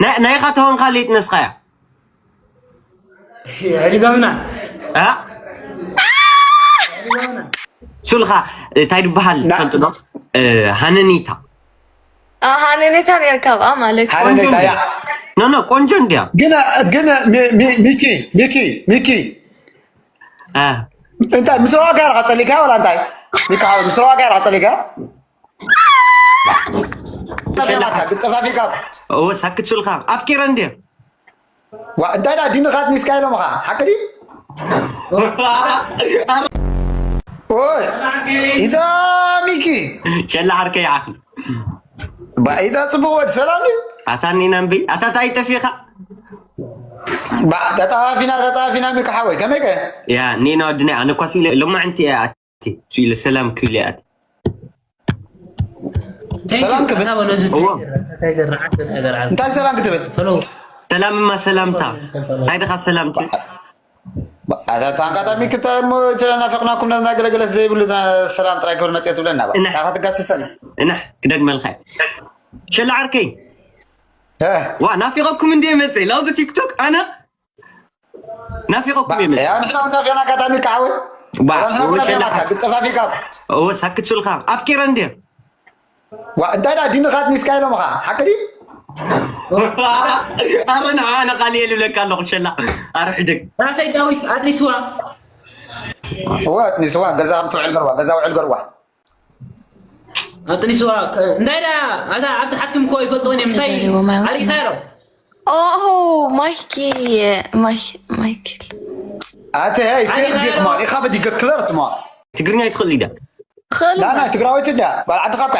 ናይ ናይኻ ተኾንካ ለይጥነስኻያ። ዕድገምና። ሱልኻ እንታይ ድበሃል ትፈልጡ ዶ? ሃነኒታ። ሃነኔታ ነርካ ብኣ ማለት እዩ። ሃነኔታ ያ ኖ ኖ፣ ቆንጆ እንድያ። ግን ግን ሚ- ሚ- ሚኪ ሚኪ ሚኪ አ፣ እንታይ ምስ ረዋጋ ኢኻ ጸሊካ ወላ እንታይ? ሚካ ምስ ረዋጋ ኢኻ ጸሊካ? ጠፋፊካ ግጠፋፊካ እወ፣ ሳክት ሱልኻ ኣፍቂረ እንድየ። ዋ እንታይ ዳ ዲንኻት ኒስካ ኢሎምኻ ሓቂ ድዩ? ኦይ ኢዳ ሚኪ ሸላ ዓርከይ ዓኺ ባኢዳ ጽቡቅ ወድ ሰላም ድዩ? ኣታ ኒና እምበይ ኣታ ታይ ጠፊኻ? ባ ተጣፋፊና ተጣፋፊና ሚኪ ሓወይ ከመይ ከ? ያ ኒና ወድና ኣነ ኳስ ኢለ ሎማዕንቲ እያ ኣቲ ኢለ ሰላም ክብል እያ ኣቲ ሰላም ክብል? እዎ። እንታይ ሰላም ክትብል? ሰላምማ ሰላምታ ናይ ድኻ ሰላምቲ ኣታ ኣጋጣሚ ክታ እሞ ናፈቅናኩም ነና ገለገለስ ዘይብሉ ሰላም ጥራይ ክብል መፅአ ትብለና እና። ካካ ትጋስሰን እና ክደግመልካ እየ። ሸላ ዓርከይ እ፣ ዋ ናፊቐኩም እንድየ መፅእ ላውዚ ቲክቶክ ኣነ ናፊቐኩም እየ መፅእ ያ ንሕና እውን ናፊቅና ኣጋጣሚ ካዓወ ባ ንሕና እውን ናፊቅናካ ግጠፋፊካ እወ ሳክት ሱልኻ ኣፍቂረ እንድየ ዋ እንታይ ዳ ዲንኻት ኒስካ ኢሎምኻ ሓቂ ድዩ? ኣረ ንዓ ኣነ ቃል የልብለካ ኣለኹ ሸላ ኣረ ሕደግ ራሰይ ዳዊት ኣጥሊስዋ እወ ኣጥኒስዋ ገዛ ከም ትውዕል ገርዋ ገዛ ውዕል ገርዋ ኣጥሊስዋ እንታይ ዳ ኣታ ኣብቲ ሓኪም እኮ ይፈልጥዎን እዮም እንታይ ተዛሪቦም ኣይወፁን። ኣሪእካ ዶ Oh, Mikey, Mike, Michael. ኣተ ይ ፌክ ዲክ ማን ኢኻ በዲ ገክለርት ማን ትግርኛ ይትኽእል ኢዳ خلو. ላና ትግራወይቲ እንዳ ባል ዓድኻ እኳ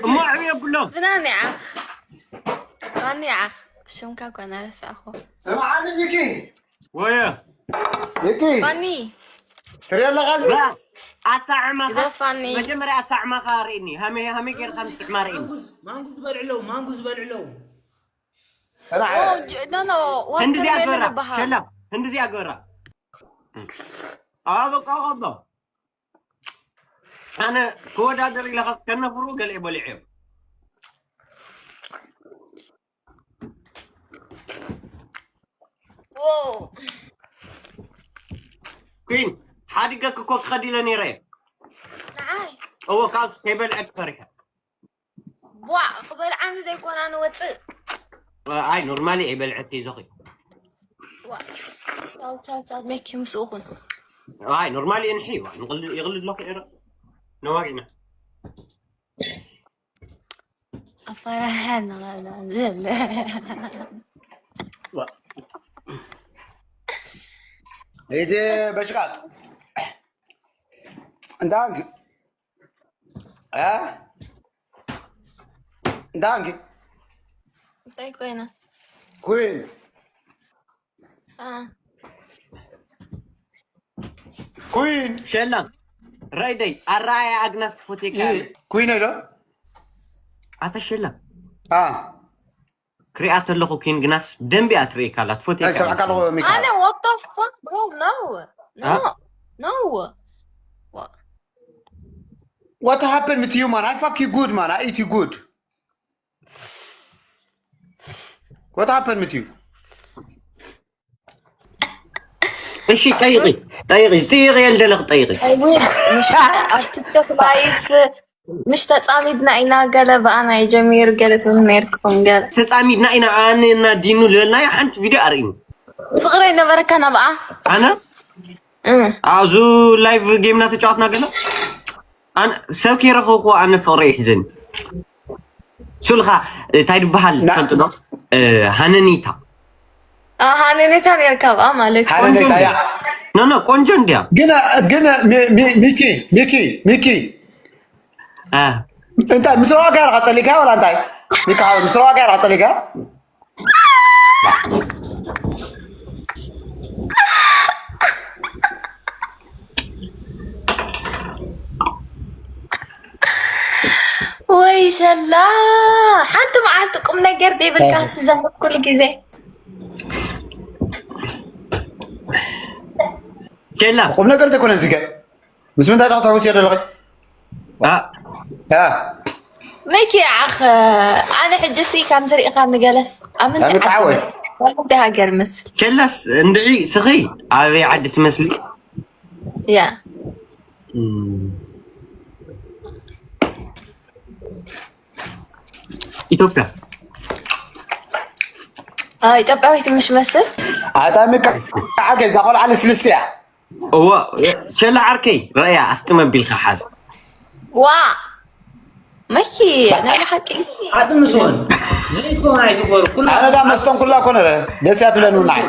እሞ ዕብየ ብሎም بناني عخ. بناني عخ. شو مكاكو أنا رسعخو. ስምዓኒ ሚኪ ወየ ሚኪ بناني. ትሪኦ ኣለኻ እዚ ኣሳዕማ ይደፋኒ። መጀመርያ ኣሳዕማኻ ርእኒ ሃመይ ሃመይ ጌርካ ምስዕማ ርእኒ ማንጉ ዝበልዕለው ማንጉ ዝበልዕለው ጥራሕ Oh, j- no, no. What ህንዲ እዚኣ the ግበራ name بها? ሸላ ህንዲ እዚኣ ግበራ ኣበቃ ኣሎ ኣነ ክወዳደር ኢለካ ከነፍሩ ገለ በሊዐ Wow. ኩን ሓዲገክ እኮ ክኸድ ኢለ ነይረ نعاي. እዎ ካብስ ከይበልዐክ ፈሪሐ بوا. قبل عن ذي كون أنا وتس. ኣይ ኖርማሊ ኣይበልዐት ይዞኺ وا. تشاو تشاو تشاو ميكي مسوخن. ኣይ ኖርማሊ እንሒ ይቕልድ ኣለኹ ኤረ ነዋሪና أفرحنا غلا زل. ኢቲ በሽቃጥ እንዳንግ እንዳንግ እንታይ ኮይና? ኩን ኣህ። ኩን ሸላ ረይደይ ኣረኣያ ኣግናስ ፎቴካ ኩን ዶ ኣታ ሸላ ክሪኣ ተለኹ ኪን ግናስ ደንቢ እያ ትርእየካ ኣላ ትፎቴካ ሰብዓካ ኣለኹ ሚካ ኣነ what the fuck bro no no Huh? no What? What happened to you, man? I fuck you good, man. I eat you good. What happened to you? እሺ ጠይቂ ጠይቂ ዝጥይቂ የልደለክ ጠይቂ I will. مش ኣብ ቲክቶክ ላይፍ ምሽ ተጻሚድና ኢና ገለ ብኣና ይጀሚር ገለ ትብል ነርኩም ገለ ተጻሚድና ኢና ኣነ እና ዲኑ ልበልናዮ ሓንቲ ቪድዮ ኣርእኒ ፍቕሪ ነበረካ ናብኣ ኣነ እም። ኣብዚ ላይቭ ጌምና ተጫወትና ገለ ኣነ ሰብ ከይረኸብኩ ኣነ ፍቕሪ ይሕዘኒ ሱልኻ እንታይ ድበሃል ና- ትፈልጡ ዶ ሃነኒታ ኣሃ ነኔታ ነርካ ብኣ ማለት እዩ። ሓደ ነታ እያ ኖ ኖ ቆንጆ እንድያ ግን ግን ሚ- ሚ- ሚኪ ሚኪ ሚኪ አ፣ እንታይ ምስ ረዋጋ ኢኻ ጸሊካ ወላ እንታይ ሚካ ምስ ረዋጋ ኢኻ ጸሊካ ወይ ሸላ ሓንቲ መዓልቲ ቁም ነገር ዘይብልካ ትዛረብ ኩሉ ግዜ ሸላ ቁም ነገር ዘይኮነ እዚገ ምስ ምንታይ ዳኹ ተሕውስዮ ዘለኺ አ፣ ያ መይኪ ዓኽ ኣነ ሕጂ ሲ ከም ዝሪእኻ ንገለስ ኣምንቲ ዓዲ መስል ኣምንቲ ሃገር መስል ሸላስ እንድዒ ስኺ ኣበይ ዓዲ ትመስሊ? ያ ኢትዮጵያ። ኢትዮጵያዊት ምሽ መስል ኣታ ሚካ ዓርከይ እዛ ቆልዓ ልስልስቲ እያ። እዎ ሸላ ዓርከይ ረእያ ኣስጥመ ቢልካ ሓዝ። ዋ መኪ ናይ ሓቂ ኣጥንስወን ዘይኮን ኣይትበሩ ኩሉ ኣነ ዳ መስጠን ኩላ ኮነ ደስ ያትብለኒ ናይ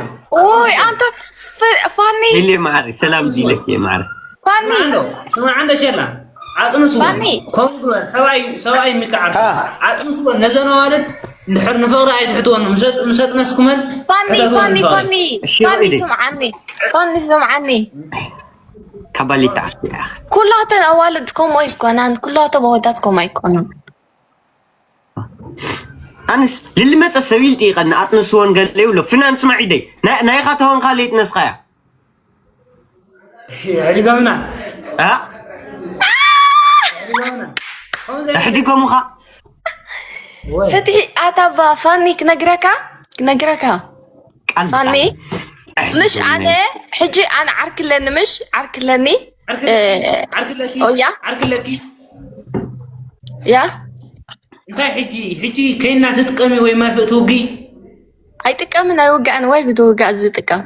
ውይ ኣንተ ፍ- ፋኒ ሊሊ ማሪ ሰላም ዲለክ ማሪ ፋኒ ኣሎ ስማዕ እንደ ሸላ ኣጥንስወን ፋኒ። ከምኡ ግበር ሰብኣይ ሰብኣይ የሚቃዓር ኣጥንስወን ነዘን ኣዋልድ እንድሕር ንፍቕሪ ኣይትሕትወን ምስ- ምስ ኣጥነስኩመን ፋኒ ሕተትወን ፋኒ ንፍቕሪ። ፋኒ ፋኒ ስምዓኒ ፋኒ ስምዓኒ ካባሊታ ዓርኪ ኢኻ። ኩላተን ኣዋልድ ከምኡ ኣይኮናን ኩላቶም ኣወዳት ከምኡ ኣይኮኑን ኣነስ ልልመፀ ሰብ ኢልጢ ይቐኒ ኣጥንስወን ገለ ይብሎ ፍናን ስማዒደይ ናይኻ ተኾንካ ለይጥነስኻያ ሕዲጎምና እ? ኣሕዲጎምኻ ፍትሒ ኣታባ ፋኒ ክነግረካ ክነግረካ ቃል ፋኒ ብቃል። ምሽ ኣነ ሕጂ ኣነ ዓርክለኒ ምሽ ዓርክለኒ ዓርክለኪ ኦያ ዓርክለኪ ያ እንታይ ሕጂ ሕጂ ከይና ትጥቀሚ ወይ መርፍእ ትውጊ ኣይጥቀምን ኣይውጋእን ወይ ክትውጋእ ዝጥቀም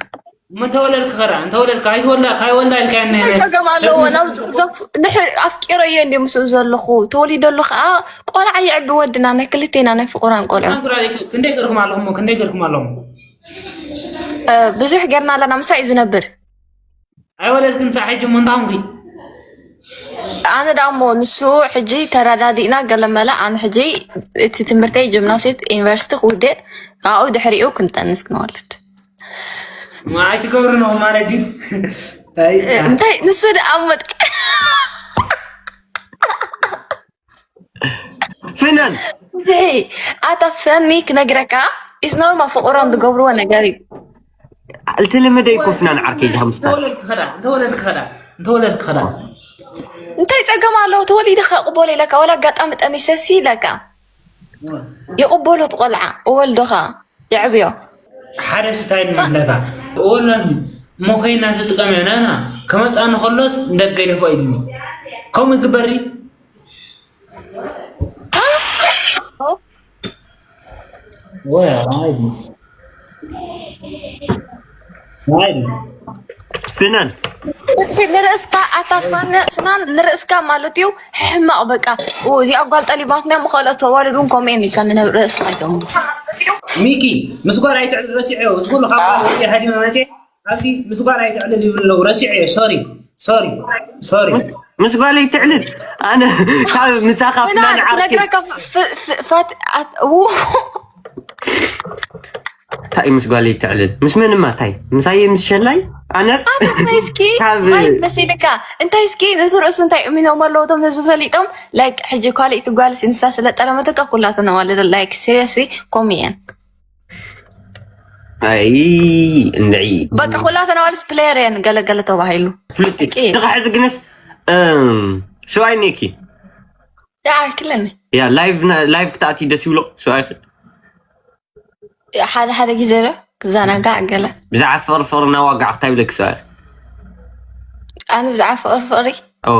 እሞ እንተወለድክ ኸዳ እንተወለድካ ኣይትወልዳ ካይወልዳ ኢልካ ነ እንታይ ፀገም ኣለዎ ናብ ዘፍ- ድሕር ኣፍቂረዮ እንዲ ምስኡ ዘለኹ ተወሊደሉ ከዓ ቆልዓ የዕቢ ወድና ናይ ክልቴና ናይ ፍቁራን ቆልዑ ክንደይ ገርኩም ኣለኹም ክንደይ ገርኩም ኣለኹም እ፣ ብዙሕ ጌርና ኣለና ምሳይ እዩ ዝነብር ኣይወለድክን ሳዕ ሕጂ እሞ እንታይ ኮንኩ ኣነ ዳሞ ንሱ ሕጂ ተረዳዲእና ገለመለ ኣነ ሕጂ እቲ ትምህርተይ ጅምናስዮት ዩኒቨርሲቲ ክውድእ ካብኡ ድሕሪኡ ክንጠንስ ክንወልድ ኣይትገብሩ ነው ማለት ድዩ እንታይ ንሱ ደኣ መጥ ፍናን ዘይ ኣታ ፈኒ ክነግረካ ኢስ ኖርማል ፍቁሮም ዝገብርዎ ነገር እዩ ኣልተለመደ እኮ ፍናን ዓርከይ ዳምስታ እንተወለድክ ኸዳ እንተወለድክ ኸዳ እንተወለድክ ኸዳ እንታይ ፀገም ኣለዎ ተወሊድካ ቅቦል ኢለካ ዋላ ኣጋጣሚ ጠኒሰሲ ኢለካ ይቕበሉ ቆልዓ እወልዶኻ የዕብዮ ሓደ ስታይ ንብለካ እወለኒ እሞ ከይና ትጥቀም ናና ከመጣኒ ከሎስ ንደገ ይደፎ ኢልኒ ከምኡ ይግበሪ ፍናን ፍትሒ ንርእስካ ኣታ ፍናን ፍናን ንርእስካ ማለት እዩ ሕማቕ በቃ እዚኣ ጓል ጠሊባትና ምኸለት ተዋልድ እውን ከምኡ ኢልካ ንነብ ርእስካ ኣይቶም ሚኪ ምስ ጓል ኣይትዕል ረሲዐዮ እዚ ኩሉ ካብ ሃዲመ መፅእ ኣብዚ ምስ ጓል ኣይትዕልል ይብሉ ኣለዉ ረሲዐዮ ሶሪ ሶሪ ሶሪ ምስ ጓለይ ትዕልል ኣነ ካብ ምሳኻ ፍናን ዓርኪ ክነግረካ ፋት እንታይ እዩ ምስ ጓለይ ትዕልል ምስ መንማ እንታይ ምሳየ ምስ ሸላይ ኣነ እንታይ እስኪ ካብ ማይ መሲልካ እንታይ እስኪ ነዚ ርእሱ እንታይ እሚኖም ኣለዉ እቶም ህዝቢ ፈሊጦም ላይክ ሕጂ ኳሊቲ ጓል ሲንሳ ስለ ጠለመትካ ኩላተን ኣዋልድ ላይክ ሲሪየስሊ ኮሚየን ኣይ እንድዒ በቃ ኩላተን ኣዋልስ ፕሌየር እየን ገለገለ ተባሂሉ ፍልጥ ኦኬ። ትኻ ሕዚ ግንስ እም፣ ሰብኣይ ኔኪ ይዓርክለኒ ያ ላይቭ ና- ላይቭ ክትኣቲ ደስ ይብሎ ሰብኣይ ሓደ ሓደ ግዜ ዶ ክዘናጋዕ ገለ ብዛዕባ ፍቕሪ ፍቕሪ እናዋጋዕ ክታይ ብለክ ሰብኣይ ኣነ ብዛዕባ ፍቕሪ ፍቕሪ ኦ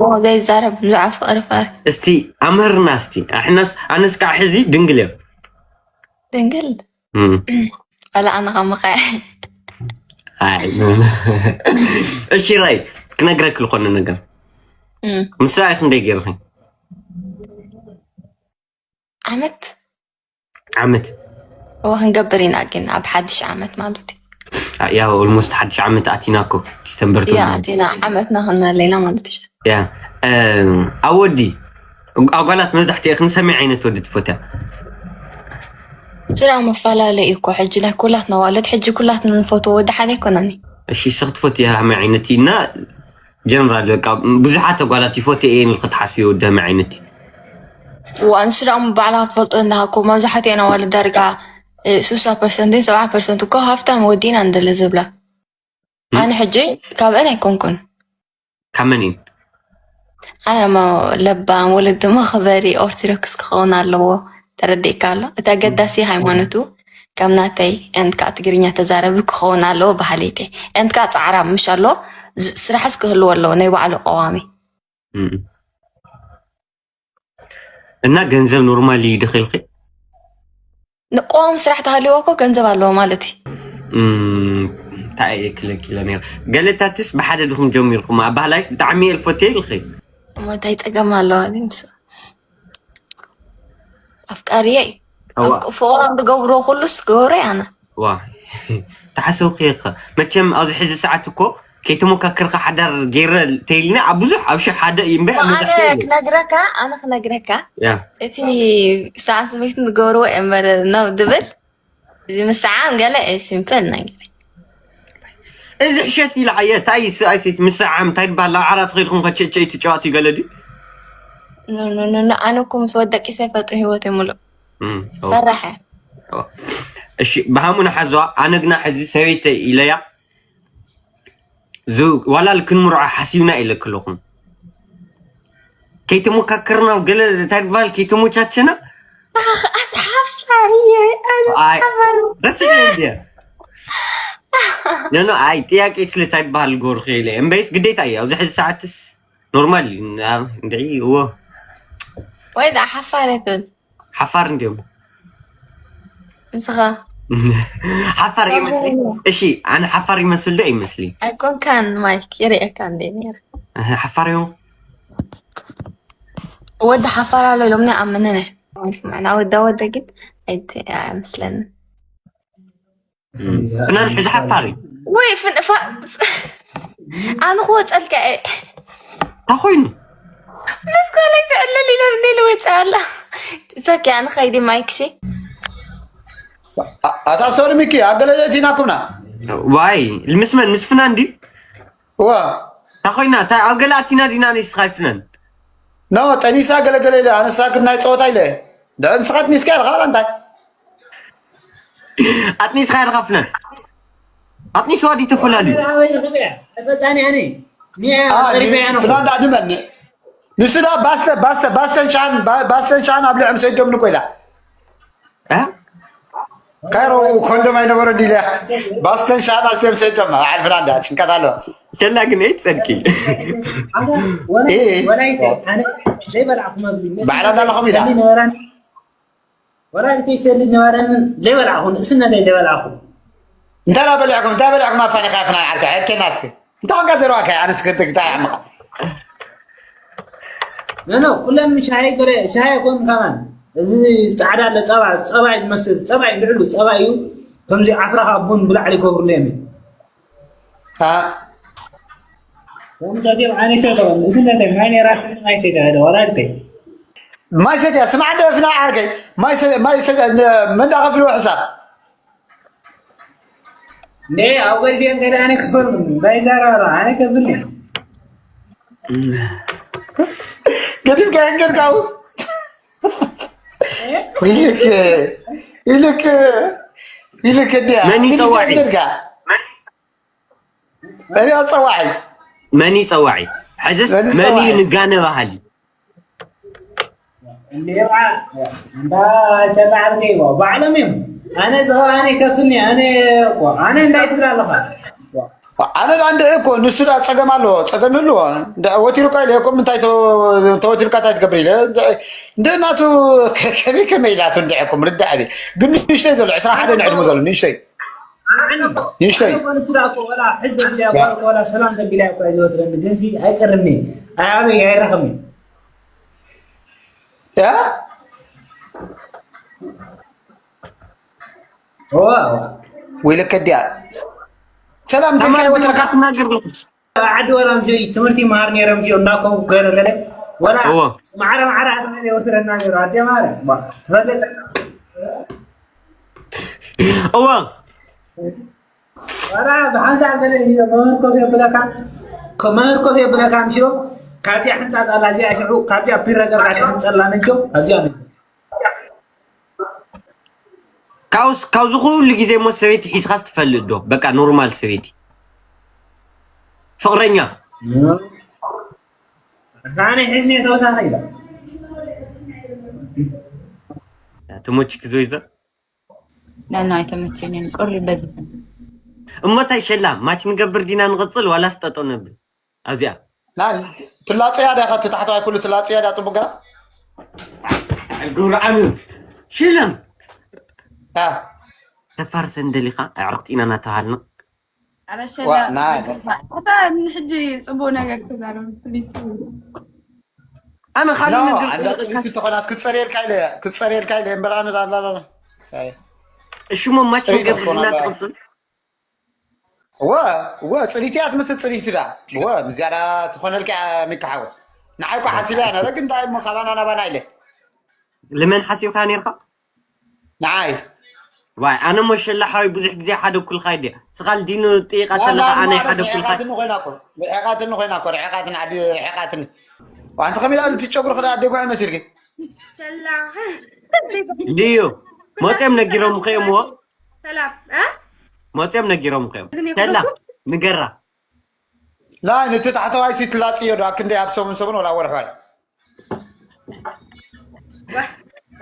ብኡ ዘይዛረብ ብዛዕባ ፍቕሪ ፍቕሪ እስቲ ኣምህርና እስቲ ኣሕናስ ኣነስ ከዓ ሕዚ ድንግል እዮም ድንግል እም። ዋላ ኣነ ከመኸ ኣይ፣ እሺ ራይ ክነግረክ ዝኾነ ነገር እም። ምሳይ ክንደይ ገይርኺ ዓመት ዓመት እዎ ክንገብር ኢና ግን ኣብ ሓድሽ ዓመት ማለት እዩ ያ ኦልሞስት ሓድሽ ዓመት ኣቲና እኮ ዲሰምበር ያ ኣቲና ዓመትና ክንመለና ማለት እዩ ያ ኣብ ወዲ ኣጓላት መብዛሕትኡ ክንሰሚ ዓይነት ወዲ ትፈትያ ስራ መፈላለ እዩ እኮ ሕጂ ናይ ኩላትና ዋለት ሕጂ ኩላትና ንፈትዎ ወዲ ሓደ ኣይኮነን እዩ እሺ ስኽ ትፈትያ ሃመይ ዓይነት እና ጀነራል በቃ ብዙሓት ኣጓላት ይፈትየ እየን ክትሓስብዮ ወዲ ሃመይ ዓይነት እዩ ዋንሱ ደሞ ባዕላ ክትፈልጦ እንዳ እኮ መብዛሕትኤን ኣዋልድ ዳርጋ ሱሳ ፐርሰንትን ሰብዓ ፐርሰንት እኮ ሃፍታም ወዲና እንደለ ዝብላ ኣነ ሕጂ ካብአን ኣይኮንኩን ካብ መን እዩ ኣነ ሞ ለባም ወለዲ መኽበሪ ኦርቶዶክስ ክኸውን ኣለዎ። ተረዲእካ ኣሎ። እቲ ኣገዳሲ ሃይማኖቱ ከም ናተይ፣ and ከዓ ትግርኛ ተዛረቢ ክኸውን ኣለዎ በሃሊት እየ። And ከዓ ጻዕራም ምሽ ኣሎ፣ ዝ-፣ ስራሕስ ክህልዎ ኣለዎ፣ ናይ ባዕሉ ቀዋሚ። እም። እና ገንዘብ ኖርማል እዩ ድኺልኺ? ንቀዋሚ ስራሕ ተሃልይዎ እኮ ገንዘብ ኣለዎ ማለት እዩ። እም፣ እንታይ እየ ክለኪለ ነይረ? ገለታትስ ብሓደ ድኹም ጀሚርኩም? ኣብ ባህላይስ ብጣዕሚ እየ ልፈትዮ ኢልኺ። እሞ እንታይ ጸገም ኣለዎ? ንሱ ኣፍቃሪየ እዩ። እዋ። ኣፍቅ-፣ ፍቕሮም ዝገብርዎ ኩሉስ ገበሮ ኣነ። ዋ፣ ተሓሰብኪ ኢኻ። መቸም ኣብዚ ሕዚ ሰዓት እኮ ከይተመካከርካ ሓዳር ገይረ ተይልና ኣብ ብዙሕ ኣብ ሽሕ ሓደ እዩ እምበር ኣብ ኣነ መብዛሕትኡ የለን። ክነግረካ፣ ኣነ ክነግረካ፣ ያ። እቲ ሰዓት ስበይትን ዝገብርዎ እየ እምበር ነው ዝብል፣ እዚ ምስዓም ገለ እየ ሲምፕል ነገር። እዚ ሕሸት ኢላ ዓየ፣ እንታይ እዩ ሰብኣይ ሰይቲ ምስዓም፣ እንታይ ይበሃል? ናብ ዓራት ኸይድኩም ከ ቸቸይ ትጫወት እዩ ገለ ድዩ? ኖ፣ ኖ፣ ኖ፣ ኖ፣ ኣነ እኮ ምስ ወደቂ ሰይፈጡ ህይወት ይምሉእ። እም፣ ኦ፣ ፈራሐ። ኦ። እሺ፣ ብሃሙና ሓዝዋ፣ ኣነ ግና ሕዚ ሰበይተይ ኢለያ፣ ዝ-፣ ዋላ ክንምርዖ ሓሲብና ኢለክለኹም። ከይተመካከርና ገለ እንታይ ይበሃል? ከይተመቻቸና? ኣስ-፣ ሓፋር እየ፣ ኣነ ኣይ፣ ሓፋር። ረስዐ እንድየ። ኖ፣ ኖ፣ ኣይ፣ ጥያቄ ስለ እንታይ ይበሃል ገርኩ ኢለ። እምበይስ ግዴታ እዩ። ኣብዚ ሕዚ ሰዓትስ ኖርማል እዩ። ና-፣ እንድዒ፣ እዎ። ወይ ደኣ ሓፋር ኣይትበል። ሓፋር እንድዮም። ንስኻ? ሓፋር ይመስል። እሺ፣ ኣነ ሓፋር ይመስል ዶ ይመስል? ኣይኮንካን ማይክ፣ ይርእየካ እንደ ነይረ። ኣህ፣ ሓፋር እዮም። ወዲ ሓፋር ኣሎ ኢሎምኒ፣ ኣምንን እየ። ስምዕና ወዳ ወደ ግን ኣይት-፣ ኣይመስለንን። ፍናን ሕዚ ሓፋር እዩ። ወይ ፍን-፣ ፋ-፣ ፍ-፣ ኣነ ክወፀልካ እየ። እንታይ ኮይኑ? ብስኮለይ ትዕልል ኢሎምኒ ልወፅእ ኣላ። It's okay፣ ኣነ ኸይዲ ማይክ ሺ። ኣ-፣ ኣታ ሶሪ ሚኪ፣ ኣገለለቲናኩምና። ዋይ፣ ምስ መን? ምስ ፍናን ድዩ? እዋ። እንታይ ኮይና? እንታይ ኣብ ገለ ኣቲና ዲና ንስኻ ይፍነን? ኖ፣ ጠኒሳ ገለገለ ኢለ፣ ኣነሳ ክት ናይ ፀወታ ኢለ። ድሕር ንስኻ ኣጥኒስካ ኢኻ፣ ዋላ እንታይ? ኣጥኒስካ ኢኻ ፍነን። ኣጥኒስዋ ድዩ ተፈላለዩ? ኣበይ ዝኽእል እያ? ተፈጻኒ ኣነ። ኒያ ኣ፣ ጸሪፈ እያ ነኹ። ፍናን ዳ ድመን። ንሱ ዳ ባስተ-፣ ባስተ-፣ ባስተን ሻን፣ ባ-፣ ባስተን ሻን ኣብ ልዕም ሰይዶም ንቆ ኢላ። እ? ካይሮ ኮንዶም ኣይነበረ ዲለ። ባስተን ሻን ኣስዮም ሰይዶም፣ በዓል ፍናን ዳ ጭንቀት ኣሎ። ሸላ ግን እየ ትጸድቂ። ኣነ ወላ-፣ እ። ወላይተ፣ ኣነ ዘይበላዕኹ መግቢ። ባዕላ እንዳለኹም ኢላ። ሰሊ ነበረን። ወላዲተይ ሰሊ ነበረን ዘይበላዕኹ፣ ንእስነተይ ዘይበላዕኹ። እንታይ ዳ በሊዕኩም፣ እንታይ በሊዕኩም ኣፋኒኻ ፍናን ዓርከይ? ሕኬና እስኪ። እንታይ ኮንካ ዘረባካ? ኣነስ ክርትግ እንታይ ዓምኻ? ኖ፣ ኖ፣ ኩለን ሻሂ ገለ፣ ሻሂ ኣይኮን ከማን። እዚ ጻዕዳ ኣሎ፣ ጸባ፣ ጸባ እዩ ዝመስል፣ ጸባ እዩ ልዕሉ፣ ጸባ እዩ። ከምዚ ዓፍራኻ ቡን ብላዕሊ ይገብሩሉ እዮም። ኣ። ከምዚ ኣትዮም ኣነ ይሰትዮ፣ ንእስነተይ ማይ ነይራ፣ ማይ ሰትያ፣ ወላዲተይ። ማይ ሰትያ፣ ስማዕ እንደ ፍና ዓርከይ፣ ማይ ሰ-፣ ማይ ሰትያ፣ ን-፣ መን ዳ ከፊልዎ ሕሳብ? እንዴ፣ ኣብ ገድፊ እንተ ደኣ ኣነ ክፈልኩም፣ እንታይ ይዛረብ ኣሎ? ኣነ ከፍል እየ። ገዲፍካ ይንገርካ ኣው። ኢልክ፣ ኢልክ፣ ኢልክ እንዲያ። መን እዩ ኢልክ ጸዋዒ? ይንገርካ። መን እዩ ጸዋዒ? መን እዩ ጸዋዒ? ሕዝስ መን እዩ መን እዩ ጸዋዒ? ንጋነ ባህሊ? እንዴ፣ ዋ፣ እንዳ ቸላ ዓርከይ፣ ዋ፣ ባዕሎም እዮም። ኣነ ዝኸ-፣ ኣነ ይከፍልኒ፣ ኣነ፣ ዋ፣ ኣነ እንታይ ትብል ኣለኻ? ዋ። ኣነ ዳ እንድዒ እኮ ንሱ ዳ ጸገም ኣለዎ፣ ጸገም ይህልዎ። እንደ-፣ ወቲሩካ ኢለ እኮ ምንታይ ተ-፣ ተወቲሩካ እንታይ ትገብር ኢለ። እንደ-፣ እንደ ናቱ ከ-፣ ከመይ ከመይ ኢላቱ እንድዒ እኮ ምርዳእ እየ። ግን ንእሽተይ ዘሎ፣ ዕስራን ሓደን ዕድመ ዘሎ፣ ንእሽተይ። ንእሽተይ። ኣነ ንሱ ዳ እኮ ወላ ሕዝ ዘቢላ እኮ፣ ወላ ሰላም ዘቢላ እኮ ኣይዘወትረኒ። ግንሲ ኣይቀርኒ። ኣይ ኣበይ ኣይረኸብኒ። ያ? ዋ፣ ዋ። ወይለከ ድያ? ሰላም ትልካ ይወትረካ። ትናገር ኣለኹ። ዓዲ ወላ ምሽ ትምህርቲ ይመሃር ነይረ ምሽ እንዳኮ ገለ ገለ ወላ እዎ። ማዕረ ማዕረ ኣዝማሪ ይወስደና ነይሩ። ኣደ ማረ፣ ባ፣ ትፈልጥ? እዎ። ወላ ብሓንሳእ ገለ እዩ መምህር ኮፍ የብለካ፣ ከ-፣ መምህር ኮፍ የብለካ ምሽ ካብዚኣ ሕንጻጽ ኣላ፣ እዚኣ ሽዑ ካብዚኣ ፒረገር ትሕንጸላ ነጆ፣ ካብዚኣ ነጆ። ካብስ-፣ ካብዚ ኩሉ ግዜ እሞ ሰበይቲ ሒዝኻስ ትፈልጥ ዶ? በቃ ኖርማል ሰበይቲ። ፍቕረኛ። ኣነ ሒዝኒ ተወሳኺ ኢለ። ተሞችክ ዞይዘ ናና ኣይተመቸኝን። ቁሪ በዚ እሞ እንታይ ሸላ ማች ንገብር ዲና ንቕፅል ዋላስ ጠጠው ነብል ኣብዚኣ ትላፅያ ዳ ከቲ ታሕተዋይ ኩሉ ትላፅያ ዳ ፅቡቅ ገራ ግብሪ ዓሚ ሽለም አ፣ ተፋርሰን ደሊኻ ኣዕርክቲ ኢና እናተባሃልና ኣረ ዋ፣ ና፣ ሸላ እታ ሕጂ ፅቡቅ ነገር ተዛረብ ፕሊስ። ኣነ ኖ ካልእ ነገር ኣንዳ ፅሪቱ ተኾናስ ክትፀርየልካ ኢለ ክትፀርየልካ ኢለ እምበር ኣነ ዳላላ እሽሞ ማች ፅሪት ንገብር ትኾና ዲና ባ- ትቕፅል ወ ወ ፅሪት እያ ትመስል ፅሪት ዳ ወ ምዝያዳ ትኾነልካ ሚካሓወ ንዓይ እኳ ሓሲበያ ነረ ግን ዳይ እሞ ካባና ናባና ኢለ ልመን ሓሲብካ ነርካ ንዓይ ዋይ ኣነ ሞ ሸላ ሓወይ ብዙሕ ግዜ ሓደ ኩልካ ይደ ስኻል ዲኑ ጥይቃ ዋና ከለካ ኣነ እማ ሓደ ኩልካ ርሕቃትኒ ኮይና እኮ ርሕቃትኒ ኮይና እኮ ርሕቃትኒ ዓዲ ርሕቃትኒ ዋንቲ ከሚላ እቲ ጨጉሪ ክዳ ኣደጓ ይመስልኪ ሰላ ድዩ መፅኦም ነጊሮም ከየምዎ ሰላም እ? መፅኦም ነጊሮም ከዮም ግን ሸላ ይኹንኩም? ንገራ ናይ ነቲ ታሕተዋይ ሲ ትላፅዮ ዶ ኣክንደይ ኣብ ሰሙን ሰሙን ወላ ወርሕዋይ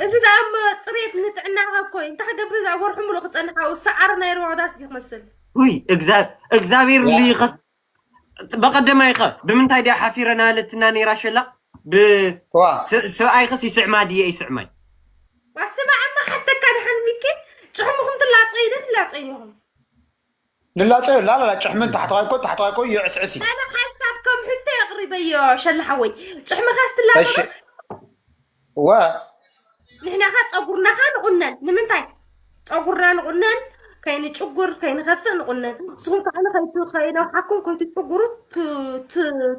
እዚ ደኣ እሞ ፅሬት ንጥዕናኻ እኮ እዩ እንታይ ክገብር እዛ ወርሑ ሙሉእ ክፀንሕ ኣብኡ ሰዓሪ ናይ ሩባ ክዳስ እዩ ክመስል ውይ እግዛ- እግዚኣብሔር ልይኸስ በቀደማይ ኸ ብምንታይ ድያ ሓፊረ ናለትና ነይራ ሸላ ብ ዋ ስ- ሰብኣይ ኸስ ይስዕማ ድየ ይስዕማይ ዋስማዕማ ሓተካ ድሓን ሚኪ ጭሕሙኹም ትላፀዩ ዶ ትላፀዩ ኢኹም ንላፀዮ ላላላ ጭሕምን ታሕተዋይ ኮ ታሕተዋይ ኮ ይዕስዕስ እዩ ኣነ ሓሳብ ከም ሕቶ የቕሪበዮ ሸላ ሓወይ ጭሕምኻ እሺ ስትላፀ ወ ንሕና ኸ ፀጉርና ኸ ንቑነን ንምንታይ ፀጉርና ንቑነን ከይንጭጉር ከይንኸፍእ ንቑነን ንስኹም ከዓ ንኸይትኸይነውሓኩም ከይትጭጉሩ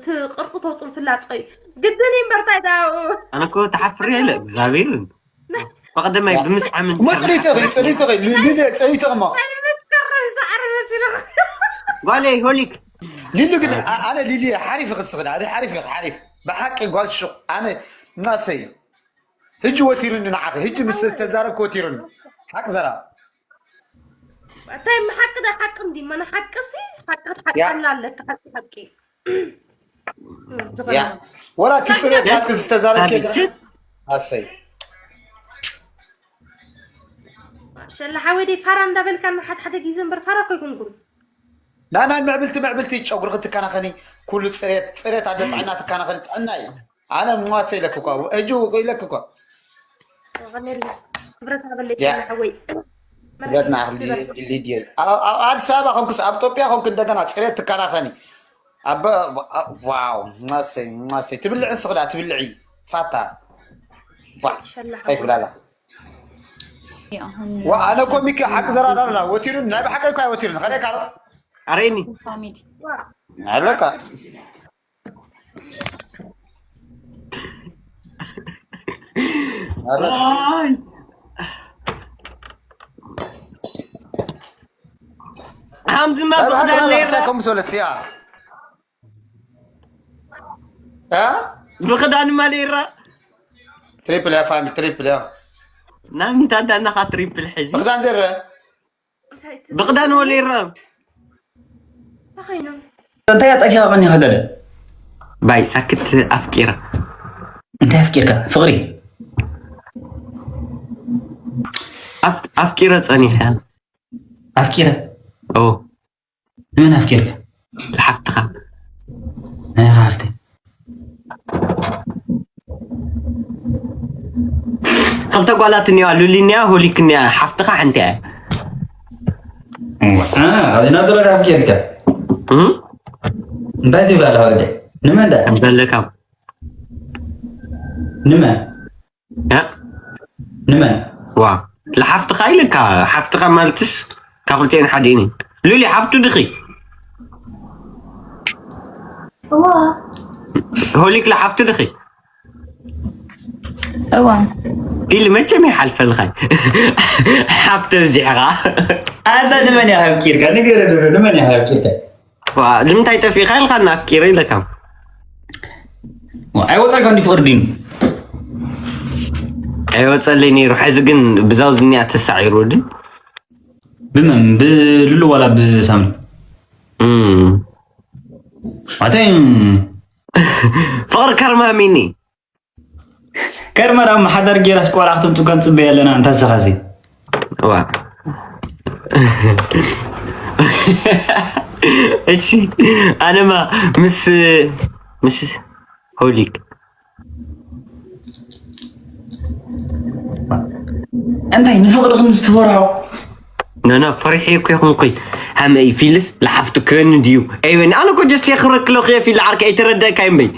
ትቕርፂ ተውፅሉ ትላፀ እዩ ግድን እዩ እምበር እንታይ ዳ ኣነ እኮ ተሓፍር የለ እግዚኣብሔር በቀደማይ ብምስዓምን እሞ ፅሪቶ ኸ ፅሪቶ ኸ ልልየ ፅሪቶ ኸ እሞ ሳዕሪ መሲሉ ጓለይ ሆሊክ ሊሊ ግን ኣ- ኣነ ሊሊ ሓሪፍ ክስኽዳ ኣነ ሓሪፍ ኢኺ ሓሪፍ ብሓቂ ጓል ሽቕ ኣነ እናሰይ ህጂ ወቲርኒ ንዓኺ ህጂ ምስ ተዛረብክ ወቲርኒ ሓቂ ዘራ እንታይ ሓቂ ዳ ሓቂ እንዲ መን ሓቂ ሲ ሓቂ ክትሓቀላ ኣለካ ሓቂ ሓቂ ያ ወላ እቲ ፅሬት ናትክ ዝተዛረብክ ኣሰይ ሸላ ሓወይ ደይ ፋራ እንዳበልካ ሓደ ሓደ ግዜ እምበር ፋራ እኮ ይኩንኩም ናናይ ምዕብልቲ ምዕብልቲ ጨጉሪ ክትከናኸኒ ኩሉ ፅሬት ፅሬት ኣደ ጥዕና ትከናኸኒ ጥዕና እዩ ኣነ ሟሰ ኢለክ እኳ እጁ ኢለክ እኳ ክብረት ሃበለይ ያ። ሸላ ሓወይ ክብረትና ክሊ ድልድየ ኣብ ኣዲስ ኣበባ ኮንኩስ ኣብ ኢትዮጵያ ኮንኩ እንደገና ፅሬት ትከናኸኒ ኣብ ዋው ማሰይ ማሰይ ትብልዕ ንስኽዳ ትብልዒ ፋታ ዋ ሸላ ከይትብላላ ኣሁን ዋ ኣነ እኮ ሚኪ ሓቂ ዘራዳርና ወቲሩን ናይ ብሓቂ እኳ ወቲሩን ከደይ ካሎ ኣረኒ ፋሚሊ ኣለካ ሓምዝማ ናይ ብሓቂ ብክዳን ራላ ነይራ ክሳይ ከም ሰለት ሲያ እ ብክዳንማ ነይራ ትሪፕል እያ ፋሚሊ ትሪፕል እያ ናብ ምንታይ እንዳናኻ ትሪፕል ሕዚ ብክዳን ዘረ ብክዳን ወለ ይረ ተኸይኖም እንታይ ኣጠፊኻ ቀኒኻ ገለ ባይ ሳክት ኣፍቂራ እንታይ ኣፍቂርካ ፍቕሪ ኣፍ- ኣፍቂረ ጸኒሐ ኣፍቂረ ኦ ንመን ኣፍቂርካ ዝሓፍትኻ ናይ ሃፍቲ ክልተ ጓላት እኒዋ ሉሊ እኒያ ሆሊክ እኒያ ሓፍትኻ ሓንቲ እያ ናቱ ኣፍቂርካ እም? እንታይ ትብላ ኣለኻ ወደ ንመን ዳ ከም ዘለካ ንመን እ? ንመን ዋ ለሓፍትኻ ኢለካ ሓፍትኻ ማለትስ ካብ ክልቲኤን ሓደ ኢኒ ሉሊ ሓፍቱ ድኺ እዋ ሆሊክ ለሓፍቱ ድኺ እዋ ኢሉ መቸም ይሓልፈልኻይ ሓፍተ ብዚሕኻ ኣንታ ንመን እያ ሃብኪርካ ንገረ ዶ ንመን እያ ሃብኪርካ ዋ ንምንታይ ጠፊእኻ ኢልካ እናፍቂረ ኢለካ ኣይወጣልካ እንዲ ፍቕሪ ዲኑ ኣይወፀለይ ነይሩ ሕዚ ግን ብዛው ዝኒኣ ተሳዒሩ ድን ብመን ብልሉ ዋላ ብሳሚ እም። ኣተይ ፍቕሪ ከርማ ሚኒ። ከርመራ ማሓዳር ጌራስ ቆልዓ ክትምጡ ከንጽበ ኣለና። እንታ ስኻሲ ዋ እሺ ኣነማ ምስ ምስ ሆሊክ እንታይ ንፍቕሪ ከም ዝትፈርሖ ነና ፈሪሐ እኮ ይኹንኩይ ሃመይ ፊልስ ለሓፍቱ ክበኒ ድዩ ኣይበኒ ኣነ እኮ ጀስት የኽረክለኹ እየ ፊል ዓርከ ኣይተረዳእካ እምበይ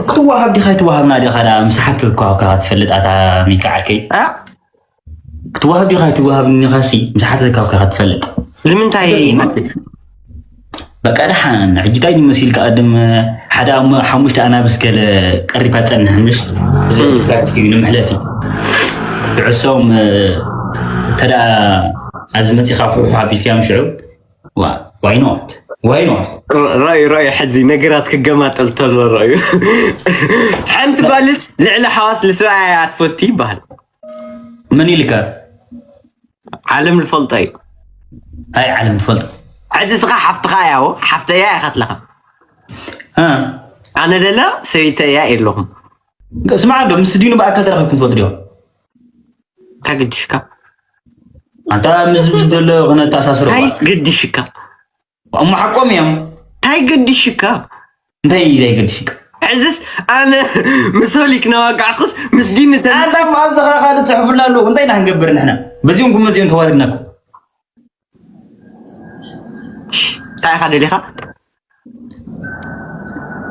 ክትዋሃብ ዲኻ ኣይትዋሃብና ዲኻ ምስ ሓተትኳ እኳ ትፈልጥ ኣታ ሚካ ዓርከይ ክትዋሃብ ዲኻ ኣይትዋሃብኒ ኢኻሲ ምስ ሓተትካ እኳ ትፈልጥ ንምንታይ በቃ ደሓን ሕጂ እንታይ መሲልካ ቅድም ሓደ ሓሙሽተ ኣናብስ ገለ ቀሪብካ ትጸንሕ ምሽ ፕራክቲክ እዩ ንመሕለፊ ብዕሶም እንተ ኣብዚ መፂኻ ሕሓ ቢልካዮም ሽዑ ዋይ ኖት ዋይ ኖት ራዩ ራዩ ሕዚ ነገራት ክገማጠል ተሎ ራዩ ሓንቲ ጓልስ ልዕሊ ሓዋስ ልስራያ እያ ትፈቱ ይበሃል መን ኢልካ ዓለም ዝፈልጦ እዩ ኣይ ዓለም ትፈልጦ ሕዚ ስኻ ሓፍትኻ እያ ሓፍተያ ኢኻ ትለኻ እ ኣነ ደለ ሰበይተያ የለኹም ስማዕ ዶ ምስ ዲኑ ብኣካል ተራኺብኩም ትፈልጡ ዲኹም እንታይ ግድሽካ ኣንታ ምስ ምስ ዘሎ ክነተኣሳስሮ እንታይ ግድሽካ እሞ ሓቆም እዮም እንታይ ግድሽካ እንታይ እዩ ዘይገድሽካ ሕዝስ ኣነ ምስ ሆሊክ ነዋጋዕኩስ ምስ ዲኒ ተንስ ኣንታ ኣብዝኻ ካልእ ትፅሕፉላ ኣለዉ እንታይ ኢና ክንገብር ንሕና በዚኦም ኩም መዚኦም ተዋሪድናኩም እንታይ ኢኻ ደሊኻ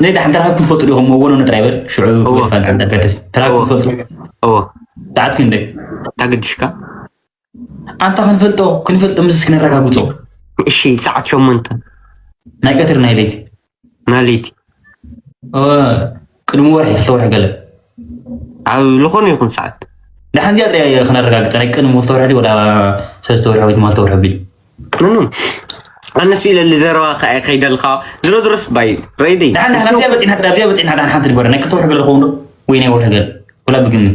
ናይ ዳሕን ተራኺብኩም ትፈልጡ ዲኹም እወ ኖ ጥራይ በል ሽዑ እወ። ፋል ሓንቲ ኣጋደስ ተራኺብኩም ትፈልጡ እዎ ሰዓት ክንደይ እንታይ ግድሽካ ኣንታ ክንፈልጦ ክንፈልጦ ምስ እስኪ ነረጋግጾ እሺ ሰዓት ሸሞንተ ናይ ቀትሪ ናይ ለይቲ ናሊቲ እወ፣ ቅድሚ ወርሒ ክልተ ወርሒ ገለ ኣብ ዝኾነ ይኹን ሰዓት ደሓን እዚኣ ጥራይ ክነረጋግጸ ናይ ቅድሚ ክልተ ወርሒ ድዩ ወላ ሰለስተ ወርሒ ወይ ድማ ክልተ ወርሒ ቢሉ ምኑ ኣነስ ኢለ ልዘረባ ከኣ ከይደልካ ዝሮ ድረስ ባይ ረይደይ ደሓን ደሓን ኣብዚኣ በጺሕና ኣብዚኣ በጺሕና ደሓን ሓንቲ ንግበረ ናይ ክልተ ወርሒ ገለ ክኸውን ዶ ወይ ናይ ወርሒ ገለ ወላ ብግምት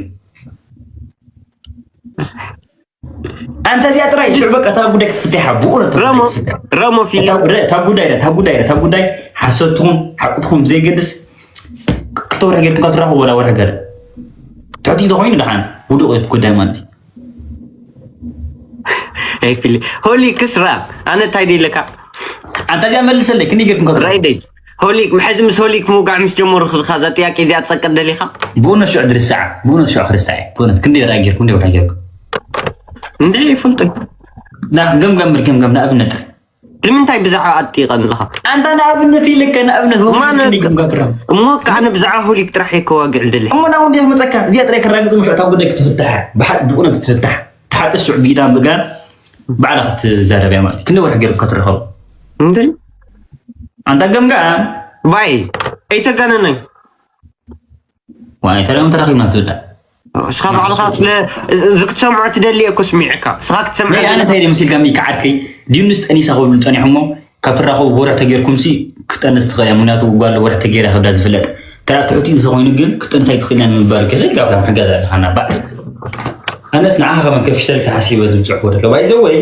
ኣንተ እዚኣ ጥራይ ሽዑ በቃ እታ ጉዳይ ክትፍትሓ ብእውነት ረሞ ረሞ ፊልም እታ ጉዳይ እታ ጉዳይ እታ ጉዳይ ሓሶት ትኹን ሓቂ ትኹን ዘይገድስ ክልተ ወርሒ ጌርኩም ካብ ትራኸቡ ወላ ወርሒ ገለ ትሕቲ ተኾይኑ ደሓን ውዱቕ እዩ እቲ ጉዳይ ማለት እዩ ኣይ ፊልም ሆሊ ክስራ ኣነ እንታይ ደለካ ኣንተ እዚኣ መልሰለይ ክንደይ ጌርኩም ካብ ትራኸቡ ራይደይ ሆሊክ ሕዚ ምስ ሆሊክ ምውጋዕ ምስ ጀመሩ ክልካ እዛ ጥያቄ እዚኣ ትጸቅጥ ደሊኻ ብእውነት ሽዑ ድርሳዓ ብእውነት ሽዑ ክርስታ እየ ብእውነት ክንደይ ርኣ ጌርኩም ክንደይ ወርሒ ጌርኩም እንድዒ ይፈልጦ ና ገምገም ገምገም ንኣብነት ጥራይ ንምንታይ ብዛዕባ ኣጥቂቐ ንለኻ ኣንታ ንኣብነት ኢልከ ንኣብነት ማን- ክንዲኩም ጋብራ እሞ ከዓ ንብዛዕባ ሆሊክ ጥራሕ እየ ከዋግዕ ደሊ እሞ ናብ ወንዴ መፀካ እዚኣ ጥራይ ክራግፅ ምሽ እታ ጉዳይ ክትፍትሓ ብሓ- ብእውነት ክትፍትሕ ተሓቅስ ሽዑ ብኢዳን ብጋን ባዕላ ክትዛረብ እያ ማለት እዩ ክንደ ወርሒ ገይርኩም ከትረኸቡ እንድዒ ኣንታ ገምጋም ባይ ኣይተጋነነይ ዋይ ተሪኦም ተራኺብና ትብላ እስኻ ባዕልኻ ስለ እዚ ክትሰምዖ ትደሊ እኮ ስሚዕካ እስኻ ክትሰምዖ ናይ ኣነ እንታይ ደምሲልካ ሚካ ዓርከይ ዲዩንስ ጠኒሳ ክብሉ ፀኒሖሞ ካብ ትራኸቡ ወርሒ ተጌርኩም ሲ ክጠንስ ትኽእል እያ ምክንያቱ ጓል ወርሒ ተጌራ ክብላ ዝፍለጥ ተራ ትሕቲኡ ተኮይኑ ግን ክጠንስ ኣይትኽእል እያ ንምባል ከሰል ካብ ከም ሕገዝ ኣለኻና ባዕ ኣነስ ንዓኻ ከመን ከፊተልካ ሓሲበ ዝብፅሕ ወደ ባይዘወይ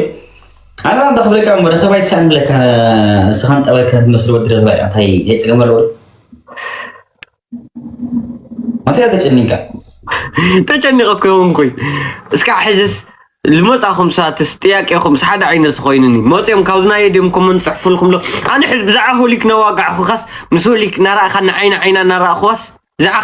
ኣነ እንተ ክብለካ መረኸብ ኣይሳን ብለካ ንስኻን ጠባይካ ትመስል ወዲ ረባ እንታይ ዘይፀገም ኣለዎ እንታይ ተጨኒቃ ተጨኒቐ እኮ ይኹንኩይ እስካዕ ሕዝስ ልመፃኹም ሰዓትስ ጥያቄኹምስ ሓደ ዓይነት ኮይኑኒ መፅኦም ካብዝናየ ድም ኮመንት ፅሕፉልኩም ሎ ኣነ ሕዚ ብዛዕባ ሆሊክ ነዋጋዕኹኻስ ምስ ሆሊክ ናራእኻ ንዓይና ዓይና እናራእኹዋስ ብዛዕባ